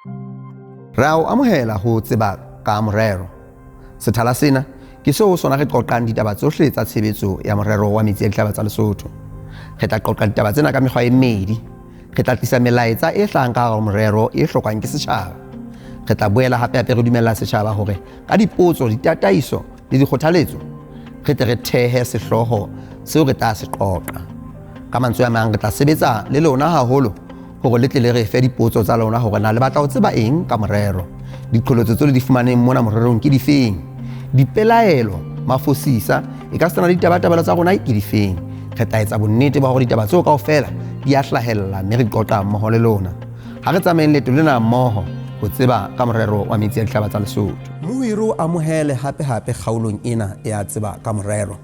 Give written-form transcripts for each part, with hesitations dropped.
Re a o amohela ho Tseba ka Morero. Sethala sena ke seo ho sona re qoqang ditaba tsohle tsa tshebetso ya morero wa metsi a dihlaba tsa Lesotho. Re tla qoqa ditaba tsena ka mekgwa e mmedi. Re tla tlisa melaetsa e hlahang ka hara ho morero e hlokwang ke setjhaba. Re tla boela hape hape re dumella setjhaba hore ka dipotso, ditataiso le dikgothaletso re tle re thehe sehlooho seo re tla se qoqa. Ka mantswe a mang, re tla sebetsa le lona haholo hore le tle le re fe dipotso tsa lona hore na le batla ho tseba eng ka morero. Diqholotso tseo le di fumaneng mona morerong ke difeng? Dipelaelo, mafosisa, e ka sena le ditabatabelo tsa rona ke difeng? Re tla etsa bonnete ba hore ditaba tseo kaofela di a hlahella mme re qoqa mmoho le lona. Ha re tsamayeng leeto lena mmoho ho tseba ka morero wa metsi a dihlaba tsa Lesotho. Mohi re o amohele hape-hape kgaolong ena ya Tseba ka Morero.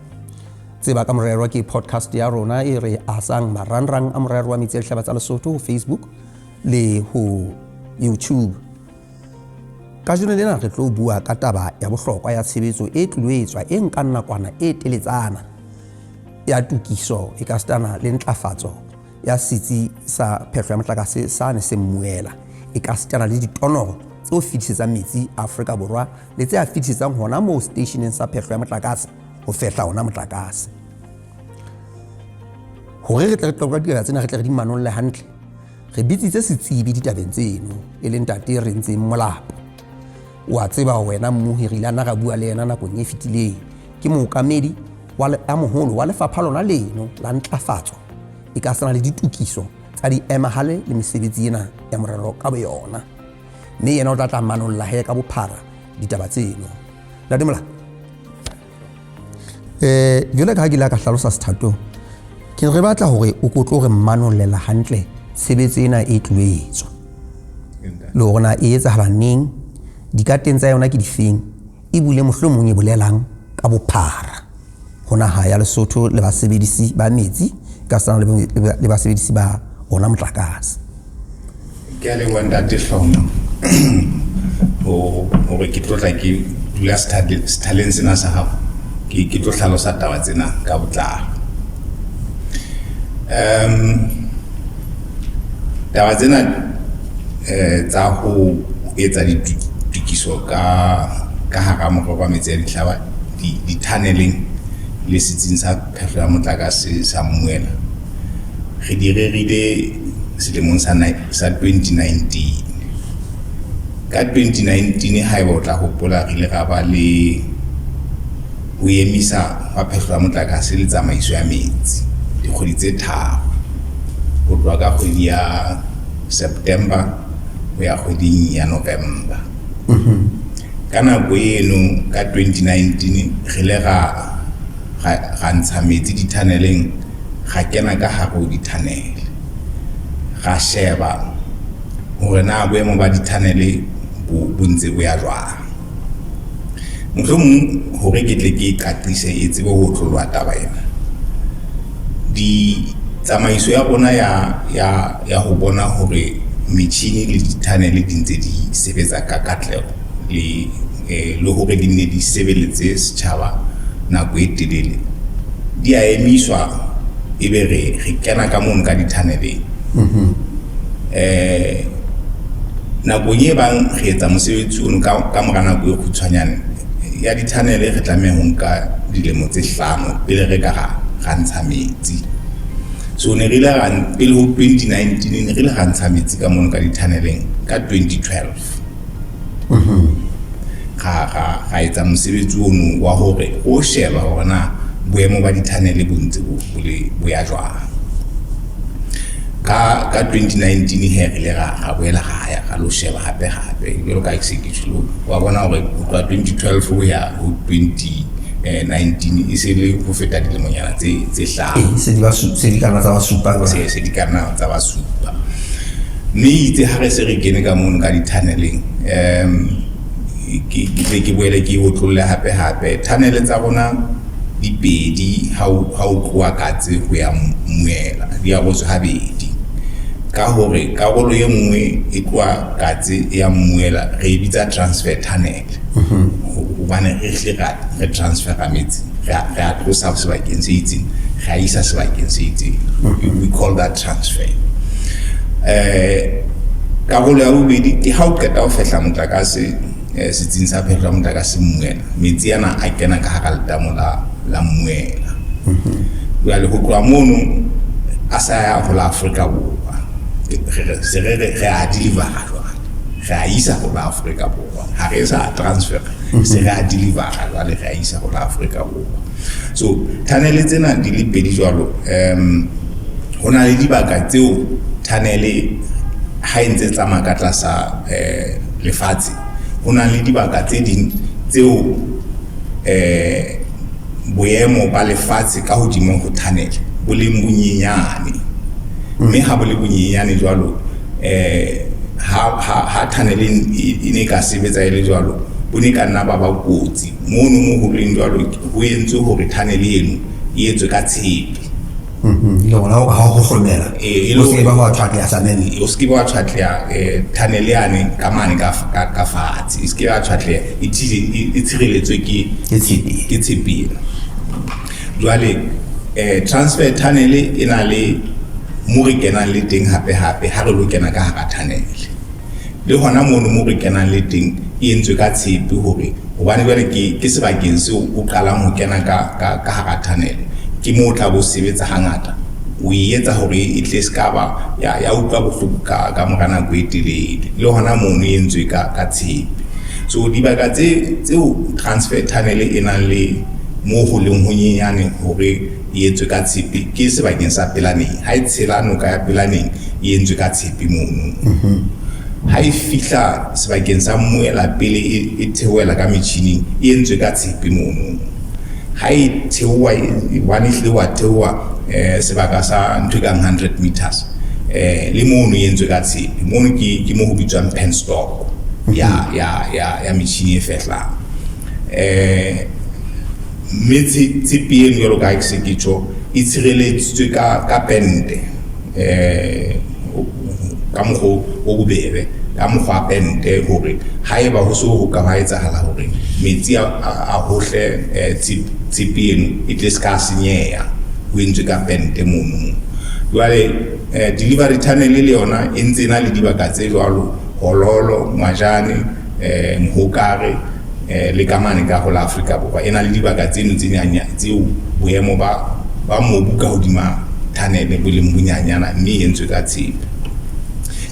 Tseba ka Morero ke podcast ya rona e re asang marangrang a morero wa metsi a dihlaba tsa Lesotho ho Facebook le ho YouTube. Kajeno lena re tlo bua ka taba ya bohlokwa ya tshebetso e tlilo etswa e nkang nakwana e teletsana ya tokiso e ka sitana le ntlafatso ya setsi sa phehlo ya motlakase sane se mmuela e ka sitana le ditonoro tse o fetisetsang metsi Afrika Borwa le tse a fetisetsang hona moo seteisheneng sa phehlo ya motlakase ho fehla ona motlakase. Hore re tle re qoqa ditaba tsena, re tle re di manolle hantle, re bitsitse setsebi ditabeng tseno, e leng ntate re ntseng Molapo. O a tseba wena mmohi, re ile a nna ra bua le yena nakong e fetileng. Ke mookamedi wa moholo wa lefapha lona leno la ntlafatso e ka sena le ditokiso tsa diemahale le mesebetsi ena ya morero ka boyona. Mme yena o tla tla manolla he ka bophara ditaba tseno. Ntate Molapo, jwale ka ha ke ile ka hlalosa sethatong, ke re batla hore o ko tlo re manollela hantle tshebetso ena e tlo etswa le hore na e etsahala neng, dikateng tsa yona ke difeng, ebile mohlomong e bolelang ka bophara ho naha ya Lesotho le basebedisi ba metsi ka sana le basebedisi ba ona motlakase. Ke a leboha ntate Hlomo hore ke tlo tla ke dula sethaleng sena sa gago, ke tlo hlalosa taba tsena ka botlalo. Taba tsena tsa ho etsa ditokiso ka hara morero wa metsi a dihlaba di-tunneleng le setsing sa phehlo ya motlakase sa Mmuela, re di rerile selemong sa 2019. Ka 2019, haeba o tla hopola, re ile ra ba le ho emisa hwa phehlo ya motlakase le tsamaiso ya metsi dikgwedi tse 3, ho tloha ka kgwedi ya September ho ya kgweding ya November. Ka nako eno ka 2019 re ile ra ntsha metsi di-tunneleng, ra kena ka hare ho di-tunnel, ra sheba hore na boemo ba di-tunnel bo ntse bo ya jwang. Mohlomong hore ke tle ke qaqise e tsebe ho otloloha taba ena, di tsamaiso ya rona ya ho bona hore metjhini le di-tunnel di ntse di sebetsa ka katleho le hore di nne di sebeletse setjhaba nako e telele, di a emiswa ebe re kena ka mono ka di-tunneleng. Nakong e bang re etsa mosebetsi ono ka mora nako e kgutshwanyane ya di-tunnel, re tlameha ho nka dilemo tse 5 pele re ka ra ntsha metsi. So ne re ile ra, pele ho 2019 ne re ile ra ntsha metsi ka mono ka di-tunneleng ka 2012. Ra etsa mosebetsi ono wa hore o sheba hore na boemo ba di-tunnel bo ntse bo ya jwang. Ka 2019 he re ile ra boela ra ya ra lo sheba hape hape, jwalo ka ke se ke tjho, wa bona hore ho tloha 2012 ho ya ho 2019 e se le ho feta dilemonyana tse 5. Se di ba se di kana tsa ba supa jwale. Se di kana tsa ba supa. Mme itse ha re se re kene ka mono ka di-tunneleng, ke tle ke boele ke otlolle hape hape. Tunnel tsa rona di pedi ha o tloha Katse ho ya Mmuela, di arotswe habedi ka hore karolo e nngwe e tloha Katse e ya Mmuela re e bitsa transfer tunnel, hobane re hle re transfera metsi, re a tlosa sebakeng se itseng re a isa sebakeng se itseng. We call that transfer. Karolo ya bobedi ke ha o qeta ho fehla motlakase setsing sa phehlo ya motlakase Mmuela, metsi ana a kena ka hara letamo la Mmuela. Jwale ho tloha mono a sa ya ho la Afrika Borwa, se re re a deliver-a jwale, re a isa ho la Afrika Borwa, ha re sa transfer, se re a deliver-a jwale, re a isa ho la Afrika Borwa. So tunnel tsena di le pedi jwalo, ho na le dibaka tseo tunnel ha e ntse tsamaya ka tlasa lefatshe, ho na le dibaka tse ding tseo boemo ba lefatshe ka hodimo ho tunnel bo leng bonyenyane, mme ha bo le bonyenyane jwalo, ha tunnel e ne ka sebetsa e le jwalo, bo ne ka nna ba ba kotsi. Mono mo ho leng jwalo, ho entswe hore tunnel eno e etswe ka tshepe. Le hona ha ho hlomela, o se ba wa tshwatleha samente, o se ke wa tshwatleha tunnel yane ka mane ka fatshe, e se ke wa tshwatleha, e tshireletswe ke tshepe. Jwale transfer tunnel e na le mo re kenang le teng hape hape ha re lo kena ka hara tunnel. Le hona mono mo re kenang le teng e entswe ka tshepe hore hobane jwale ke sebakeng seo o qalang ho kena ka hara tunnel, ke moo o tla bo sebetsa hangata, o e etsa hore e tle se ka ba ya utlwa bohloko ka mora nako e telele. Le hona mono e entswe ka tshepe. So dibaka tseo transfer tunnel e nang le mo ho leng ho nyenyane hore e etswe ka tshepe ke sebakeng sa Pelaneng. Ha e tshela noka ya Pelaneng e entswe ka tshepe mono. Ha e fihla sebakeng sa Mmuela pele e theohela ka metjhining, e entswe ka tshepe mono. Ha e theoha, hobane ehlile wa theoha sebaka sa ntho e kang 100 meters, le mono e entswe ka tshepe. Mono ke mo ho bitswang penstock ya metjhini e fehlang. Mme tshepe eno jwalo ka ha ke se ke tjho, e tshireleditswe ka pente, ka mokgwa o bobebe, ka mokgwa pente hore haeba ho so ho ka ba etsahala hore metsi a hohle tshepe eno e tle se ka senyeha, ho entswe ka pente mono. Jwale delivery tunnel le yona e ntse e na le dibaka tse jwalo, Hololo, Ngwajane, Mohokare, le ka mane ka ho la Afrika Borwa, e na le dibaka tseno tse nyanya tseo boemo ba mobu ka hodima tunnel bo leng bonyanyana, mme e entswe ka tshepe.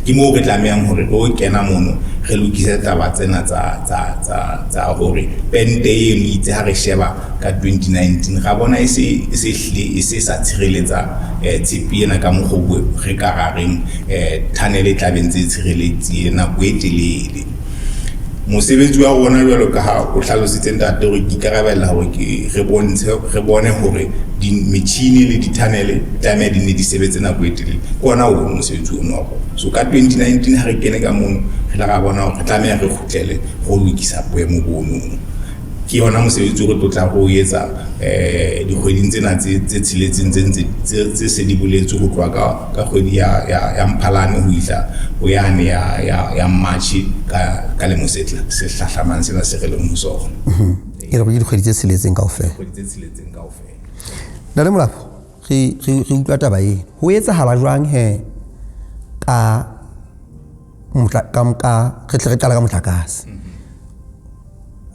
Ke moo re tlamehang hore re o kena mono re lokise taba tsena tsa hore pente eno itse ha re sheba ka 2019 ra bona e se hlile e se sa tshireletsa tshepe ena ka mokgwa re ka ra reng tunnel e tla be ntse e tshireletsie nako e telele. Mosebetsi wa rona jwalo ka ha o hlalositse ntate hore ke ikarabella hore ke re bontshe re bone hore metjhini le di-tunnel tlameha di ne di sebetse nako e telele, ke ona o mosebetsi ono wa rona. So ka 2019 ha re kene ka mono, re ile ra bona hore re tlameha re kgutlele ho lokisa boemo bono. Ke yona mosebetsi o re tlo tla re o etsa dikgweding tsena tse tsheletseng tse ntse tse se di boletswe ho tloha ka kgwedi ya Mphalane ho isa ho yane ya March ka lemo se hlahlamang sena se re leng ho sona. E re ke dikgwedi tse tsheletseng kaofela. Dikgwedi tse tsheletseng kaofela. Ntate Molapo, re utlwa taba ena. Ho etsahala jwang he ka re tle re qala ka motlakase?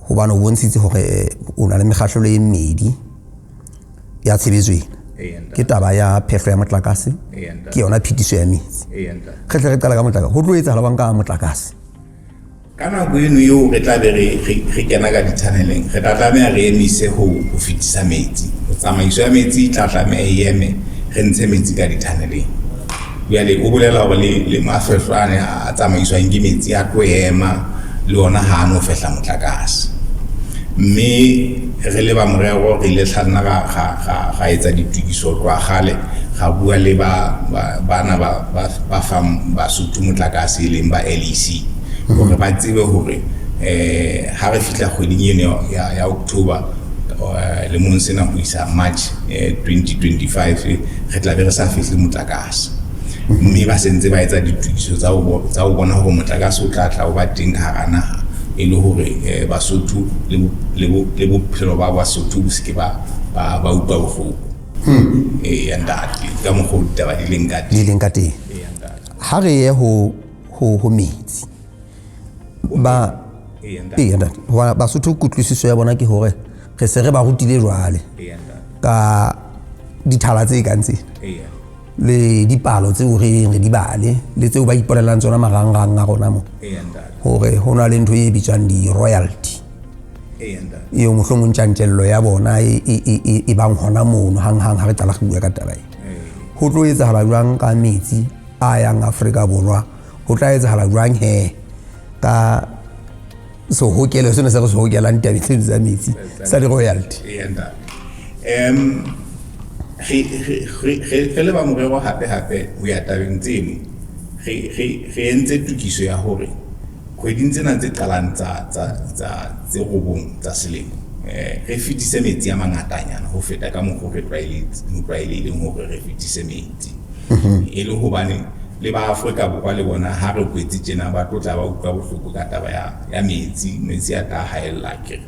Hobane o bontshitse hore o na le mekgahlelo e mmedi ya tshebetso ena. Ke taba ya phehlo ya motlakase, ke yona phetiso ya metsi. Re tle re qala ka motlakase. Ho tlo etsahala jwang ka motlakase? Ka nako eno eo re tla be re kena ka di-tunneleng, re tla tlameha re emise ho fetisa metsi. Tsamaiso ya metsi e tla tlameha e eme, re ntshe metsi ka di-tunneleng. Jwale o bolela hore le mafehlo ane a tsamaiswang ke metsi a tlo ema, le ona ha a no fehla motlakase. Mme re le ba morero re ile hlanna ra etsa ditokiso tloha kgale, ra bua le bana ba fang Basotho motlakase e leng ba LEC, hore ba tsebe hore ha re fihla kgweding eno ya October lemong sena ho isa March 2025 re tla be re sa fihle motlakase. Mme ba sentse ba etsa ditokiso tsa ho bona hore motlakase o tla tla o ba teng ka hara naha, e le hore Basotho le bophelo ba Basotho bo se ke ba utlwa bohloko. Eya ntate, ka mokgwa o ditaba di leng ka teng. Di leng ka teng. Ha re ye ho ho metsi. Ba ee ntate, hobane Basotho kutlwisiso ya bona ke hore re se re ba rutile jwale ka dithala tse kang tsena le dipalo tseo re re di bale le tseo ba ipolelang tsona marangrang a rona mo, hore ho na le ntho e bitswang di-royalty eo mohlomong tjantjello ya bona e bang hona mono hanghang ha re qala re bua ka taba e. Ho tlo etsahala jwang ka metsi a yang Afrika Borwa? Ho tla etsahala jwang he ka sehokelo sena se re se hokelang tabeng tseno tsa metsi sa di-royalty? Re le ba morero hape-hape ho ya tabeng tseno, re entse tokiso ya hore kgweding tsena tse qalang tsa tse robong tsa selemo, re fetise metsi a mangatanyana ho feta ka mokgwa re tlwaelehileng hore re fetise metsi. E le hobane le ba Afrika Borwa le bona ha re kwetse tjena ba tlo tla ba utlwa bohloko ka taba ya metsi, metsi a tla haella akere.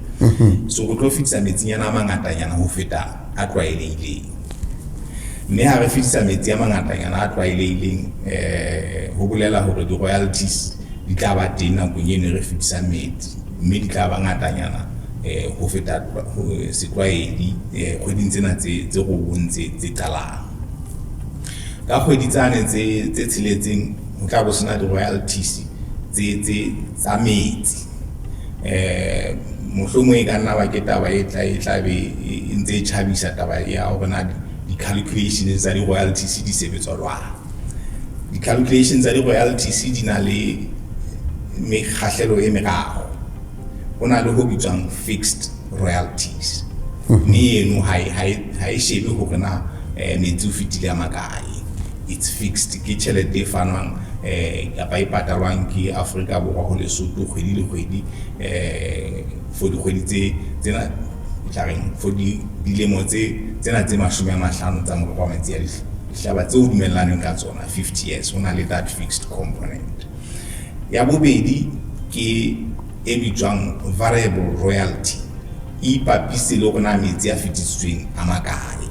So re tlo fetisa metsinyana a mangatanyana ho feta a tlwaelehileng. Mme ha re fetisa metsi a mangatanyana a tlwaelehileng, ho bolela hore di-royalties di tla ba teng nakong eno re fetisang metsi, mme di tla ba ngatanyana ho feta setlwaedi kgweding tsena tse robong tse qalang. Ka kgwedi tsane tse tsheletseng ho tla bo sena di-royalties tse tsa metsi. Mohlomong e ka nna ba ke taba e tla be e ntse e tjhabisa taba ya hore na di-calculation tsa di-royalties di sebetswa jwang. Di-calculation tsa di-royalties di na le mekgahlelo e meraro. Ho na le ho bitswang fixed royalties, mme eno ha e shebe hore na metsi o fetile a makae. It's fixed, ke tjhelete e fanwang kapa e patalwang ke Afrika Borwa ho Lesotho kgwedi le kgwedi for dikgwedi tse tsena, tla reng for dilemo tsena tse 50 tsa morero wa metsi a dihlaba tseo dumellaneng ka tsona, 50 years. Ho na le that fixed component. Ya bobedi ke e bitswang variable royalty, e ipapise le hore na metsi a fetisitsweng a makae.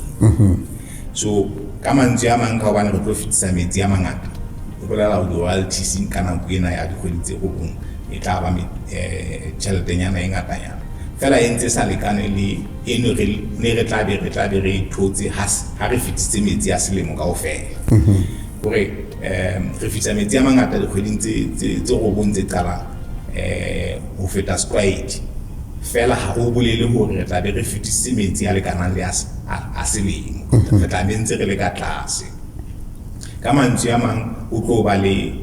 So ka mantswe a mang, ka hobane re tlo fetisa metsi a mangata, ho bolela hore di-royalties ka nako ena ya dikgwedi tse robong e tla ba tjheletenyana e ngatanyana, fela e ntse sa lekane le eno ne re tla be re e thotse ha re fetisitse metsi a selemo kaofela. Hore re fetisa metsi a mangata dikgweding tse robong tse qalang ho feta setlwaedi, fela ha ho bolele hore re tla be re fetisitse metsi a lekanang le a selemo. Re tla be ntse re le ka tlase. Ka mantswe a mang, o tlo ba le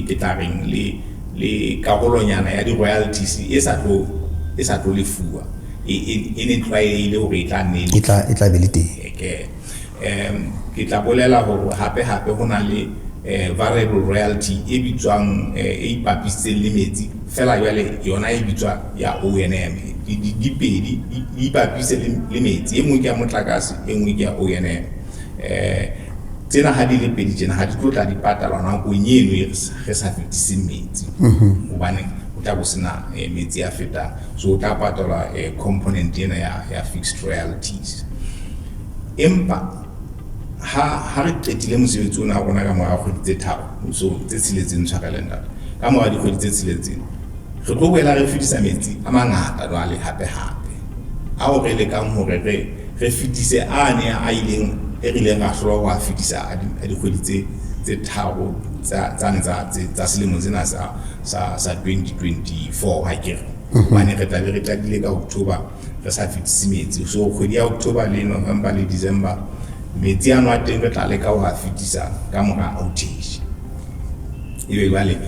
ke tla reng le karolonyana ya di-royalties e sa tlo lefuwa, e ne tlwaelehile hore e tla nne e tla be le teng. Ke tla bolela hore hape-hape ho na le variable royalty e bitswang e ipapisitseng le metsi, fela jwale yona e bitswa ya O&M. Di pedi di ipapise le metsi, e nngwe ke ya motlakase, e nngwe ke ya O&M. Tsena ha di le pedi tjena ha di tlo tla di patalwa nakong eno e re sa fetiseng metsi, hobane ho tla bo sena metsi a fetang. So o tla patalwa component ena ya fixed royalties. Empa ha re qetile mosebetsi ona wa rona ka mora kgwedi tse tharo, so tse tsheletseng, tshwareleng ntate, ka mora dikgwedi tse tsheletseng re tlo boela re fetisa metsi a mangata jwale hape-hape, ao re lekang hore re fetise ane a ileng e rileng ra hlolwa ho a fetisa a dikgwedi tse tharo tsane tsa selemo sena sa 2024 ha ke re. Hobane re tla be re qadile ka October re sa fetise metsi. So kgwedi ya October le November le December metsi ano a teng re tla leka ho a fetisa ka mora outage. Ebe jwale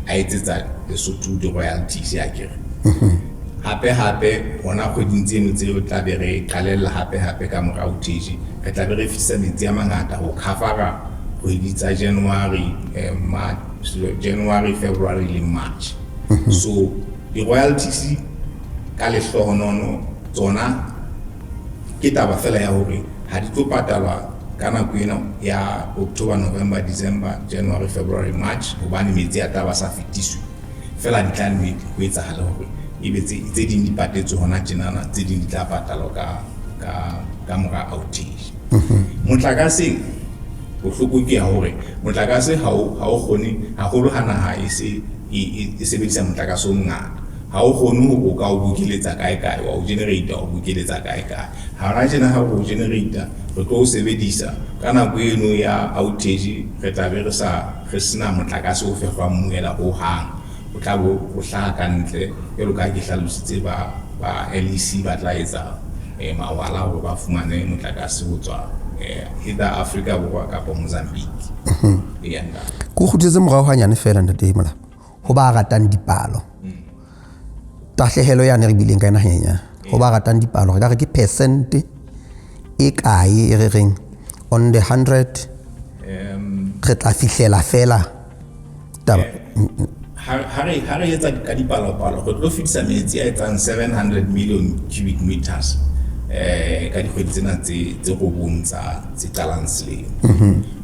a etsetsa Lesotho di-royalties akere. Hape-hape hona kgweding tseno tseo tla be re qalella hape-hape ka mora outage, re tla be re fetisa metsi a mangata ho cover-a kgwedi tsa January, March, January, February le March. So di-royalties ka lehlohonono tsona ke taba fela ya hore ha di tlo patalwa ka nako ena ya October, November, December, January, February, March, hobane metsi a tla ba sa fetiswe. Fela di tla nne ho etsahala hore ebe tse ding di patetswe hona tjenana, tse ding di tla patalwa ka mora outage. Motlakaseng Bohloko ke ya hore motlakase ha o kgone haholo ha naha e se e sebedisa motlakase o mongata. Ha o kgone hore o ka o bokeletsa kae kae, wa o generator o bokeletsa kae kae. Ha hona tjena ha o generator re tlo o sebedisa ka nako eno ya outage, re tla be re sa re sena motlakase o fehlwang moela ho hang. O tla bo o hlaha ka ntle jwalo ka ha ke hlalositse ba LEC ba tla etsa mawala hore ba fumane motlakase ho tswa either Afrika Borwa kapa Mozambique. Eya ntate. Ko kgutletse morao hanyane fela ntate Molapo, ho ba ratang dipalo. Tahlehelo yane re bileng ka yona hanyenyane. Ho ba ratang dipalo re ka re ke percent e kae e re reng on the 100 re tla fihlela fela taba. Ha re etsa ka dipalopalo re tlo fetisa metsi a etsang 700 million cubic meters ka dikgwedi tsena tse robong tsa tse qalang selemo.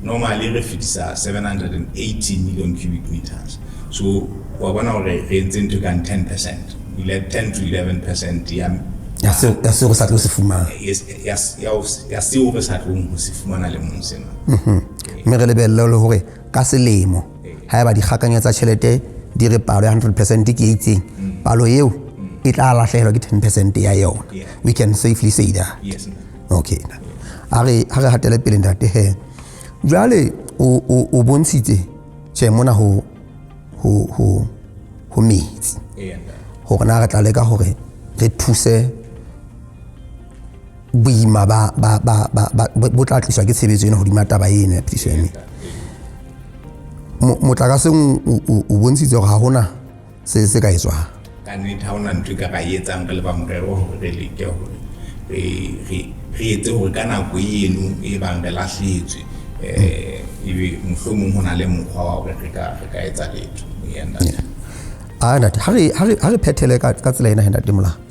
Normally re fetisa 780 million cubic meters. So wa bona hore re entse ntho e kang 10%, 10 to 11% ya seo re sa tlo se fumana. Ya seo re sa tlong ho se fumana lemong sena. Mme re lebelle le hore ka selemo haeba dikgakanyo tsa tjhelete di re palo ya 100% ke e itseng, palo eo e tla lahlehelwa ke 10% ya yona. We can safely say that. Yes. Okay. Ha re hatele pele ntate he. Jwale o bontshitse tjhe mona ho metsi. Hore na re tla leka hore re thuse boima ba bo tla tliswa ke tshebetso ena hodima taba ena ya phetiso ya metsi. Motlakaseng o bontshitse hore ha hona se ka etswang. Ka nnete ha hona ntho e ka ra e etsang re le ba morero hore re leke hore re etse hore ka nako eno e bang re lahlehetswe ebe mohlomong ho na le mokgwa wa hore re ka etsa letho. A ntate, ha re phethele ka tsela ena ntate Molapo,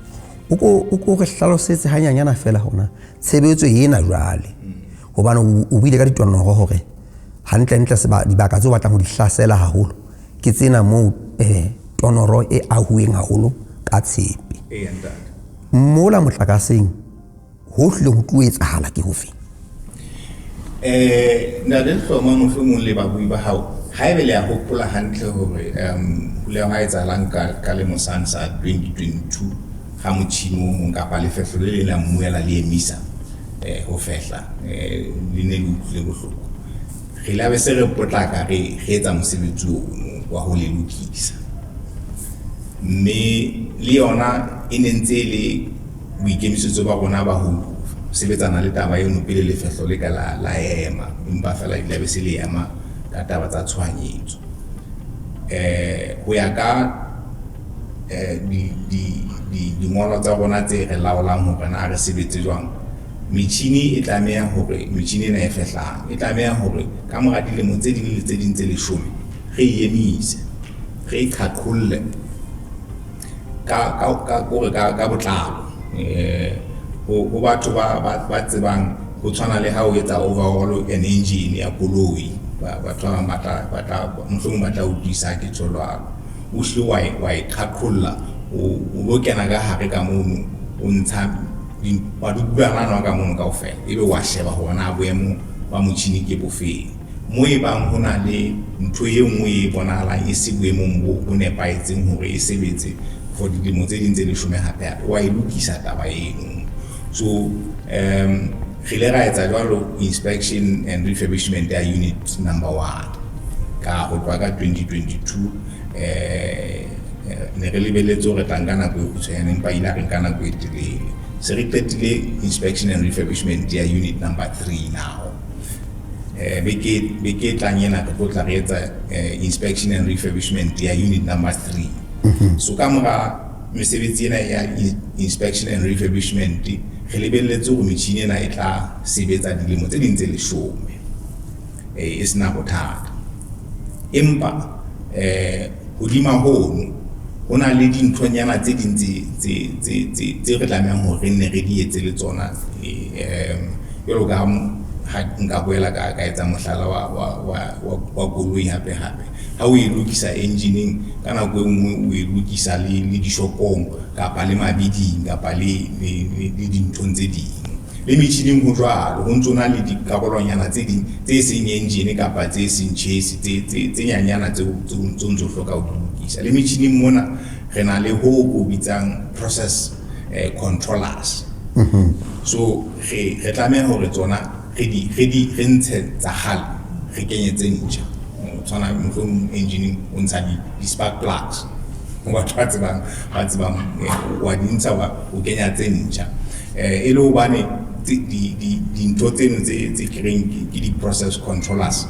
o ko re hlalosetse hanyanyana fela hona tshebetso ena jwale, hobane o buile ka ditonnoro hore hantle-ntle dibaka tseo batlang ho di hlasela haholo ke tsena moo tonoro e ahuweng haholo ka tshepe. Mola motlakaseng ho hlileng ho tlo etsahala ke hofe? Ntate Hloma, mohlomong le babui ba hao haebe le a hopola hantle hore ho ile ha etsahalang ka lemo sane sa 2022 ha motjhini o mong kapa lefehlo le leng la mmuela le emisa ho fehla, le ne le utlwile bohloko. Re ile be se re potlaka re etsa mosebetsi ono wa ho le lokisa, mme le yona e ne ntse e le boikemisetso ba rona ba ho sebetsana le taba eno pele lefehlo le ka la ema, empa fela ile be se le ema ka taba tsa tshohanyetso. Ho ya ka dingolwa tsa rona tse re laolang hore na re sebetse jwang, metjhini e tlameha hore metjhini ena e fehlang e tlameha hore ka mora dilemo tse ding le tse ding tse 10 re e emise, re e qhaqholle ka botlalo. Ho batho ba tsebang ho tshwana le ha o etsa overhaul an engine ya koloi, batho ba bang ba mohlomong ba tla utlwisa ke tjho jwalo. O hle wa e qhaqholla, o lo kena ka hare ka mono, o ntsha madukwana ka mono kaofela, ebe wa sheba hore na boemo ba motjhini ke bofeng. Mo e bang ho na le ntho e nngwe e bonahalang e se boemong bo nepahetseng hore e sebetse for dilemo tse ding tse 10 hape hape, wa e lokisa taba eno. So re ile ra etsa jwalo inspection and refurbishment ya unit number 1 ka ho tloha ka 2022. Ne re lebeletse hore tla nka nako e kgutshwanyane, empa ile re nka nako e telele. Se re qetile inspection and refurbishment ya unit number 3 now. Beke e tlang ena re tlo tla re etsa inspection and refurbishment ya unit number 3. So ka mora mesebetsi ena ya inspection and refurbishment re lebelletse hore metjhini ena e tla sebetsa dilemo tse ding tse 10 e sena bothata. Empa hodima hono ho na le dinthonyana tse ding tse re tlamehang hore re nne re di etse le tsona. Jwalo ka ha nka boela ka etsa mohlala wa koloi hape hape. Ha o e lokisa engineeng ka nako e nngwe o e lokisa le dishopong kapa le mabiding kapa le dinthong tse ding. Le metjhining ho jwalo, ho ntso na le dikarolonyana tse ding tse seng engine kapa tse seng chassis, tse nyanyana tseo tse ntso hloka ho di lokisa. Le metjhining mona re na le ho ko bitsang process controllers. So re tlameha hore tsona re di re di re ntshe tsa kgale, re kenye tse ntjha. O tshwana mohlomong engine o ntsha di spark plugs, ho batho ba tsebang wa di ntsha, wa o kenya tse ntjha, e le hobane dintho tseno tse ke reng ke di-process controllers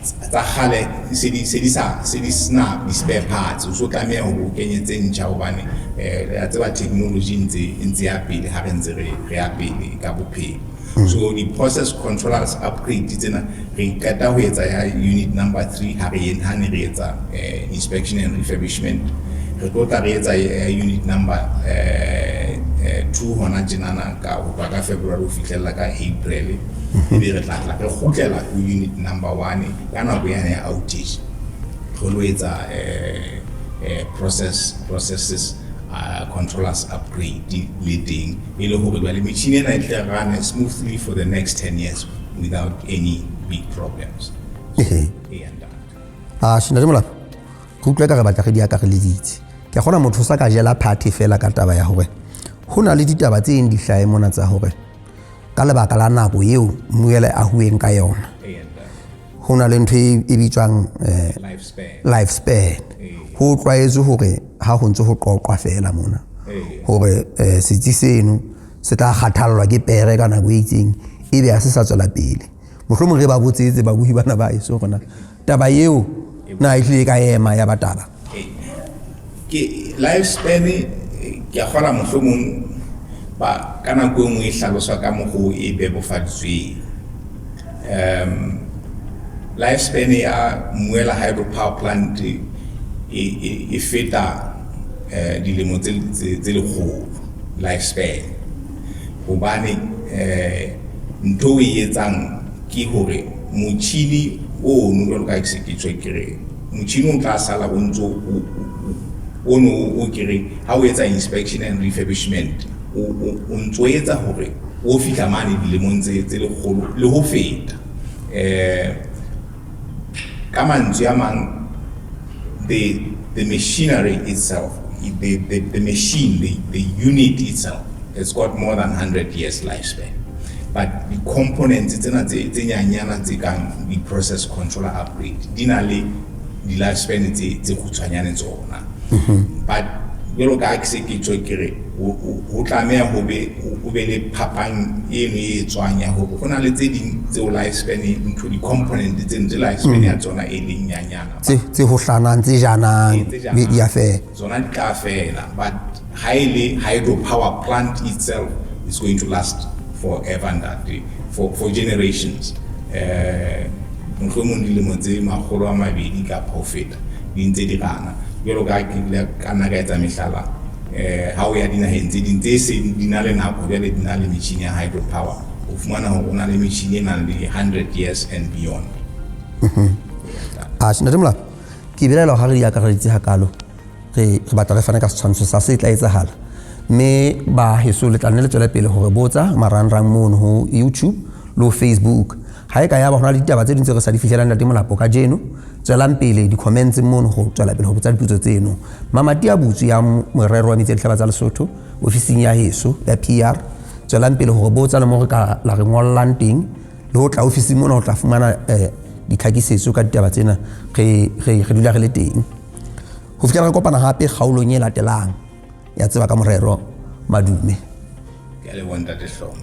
tsa kgale se di sena di-spare parts. O so tlameha hore o kenye tse ntjha hobane re a tseba technology e ntse ya pele ha re ntse re ya pele ka bophelo. So di-process controllers upgrade tsena re qeta ho etsa ya unit number 3 ha ne re etsa inspection and refurbishment. Re tlo tla re etsa ya unit number 2 hona tjenana ka ho tloha ka February ho fihlella ka April, ebe re tla re kgutlela ho unit number 1 ka nako yane ya outage, re lo etsa processes controllers upgrade le teng, e le hore jwale metjhini ena e tle run smoothly for the next 10 years without any big problems. Ee, ntate. A ntate Molapo, re utlwe ka re batla re di akareleditse. Ke a kgona motho o sa ka jela party fela ka taba ya hore ho na le ditaba tse eng di hlahe mona tsa hore ka lebaka la nako eo mmuele a huweng ka yona, Ee, ntate. ho na le ntho e bitswang Lifespan. Lifespan. Ho tlwaetswe hore ha ho ntse ho qoqwa fela mona hore setsi seno se tla kgathallwa ke pere ka nako e itseng, ebe ha se sa tswela pele. Mohlomong re ba botsetse babuhi bana ba eso hore na taba eo na e hlile ka ema ya ba taba. Ke lifespan, ke a kgola mohlomong ba ka nako e nngwe e hlaloswa ka mokgwa o e bebofaditsweng. Lifespan ya Mmuela hydropower plant e feta dilemo tse 100 lifespan, hobane ntho o e etsang ke hore motjhini ono, jwalo ka ke se ke tjho ke re motjhini o tla sala o ntso ono o ke re ha o etsa inspection and refurbishment, o ntso etsa hore o fihla mane dilemong tse 100 le ho feta. Ka mantswe a mang, the machinery itself, the machine, the unit itself has got more than 100 years lifespan, but the components tsena tse nyanyana tse kang di-process controller upgrade di na le di-lifespan tse kgutshwanyane tsona. But jwalo ka ha ke se ke tjho ke re ho tlameha ho be o be le phapang eno e tswang ya hore ho na le tse ding tseo lifespan ntho di-component tseno tse lifespan ya tsona e leng nyanyana. Tse hohlanang, tse janang. Tse janang. Be di a fela. Tsona di tla fela, but ha e le hydropower plant itself is going to last forever ntate, for generations, mohlomong dilemo tse 200 kapa ho feta di ntse di rana. Jwalo ka ha ke ile ka nna ka etsa mehlala, ha o ya dinaheng tse ding tse seng di na le nako jwale di na le metjhini ya hydropower, o fumana hore o na le metjhini e nang le 100 years and beyond. A ntate Molapo, ke belaela ha re di akareditse hakalo, re batla re fane ka setshwantsho sa se tla etsahala, mme ba heso le tla nne le tswele pele hore botsa marangrang mono ho YouTube le ho Facebook. Ha e ka ya ba hona le ditaba tse ding tse re sa di fihlelang, ntate Molapo, kajeno tswelang pele di-comments mono ho tswela pele ho botsa dipotso tseno. Mamati a butswe ya morero wa metsi a dihlaba tsa Lesotho ofising ya heso ya PR. Tswelang pele hore botsa le mo re ka la re ngollang teng le ho tla ofising mona ho tla fumana ditlhakisetso ka ditaba tsena. Re dula re le teng ho fihlela re kopana hape kgaolong e latelang ya Tseba ka Morero. Madume. Ke a leboha, ntate Hlomo.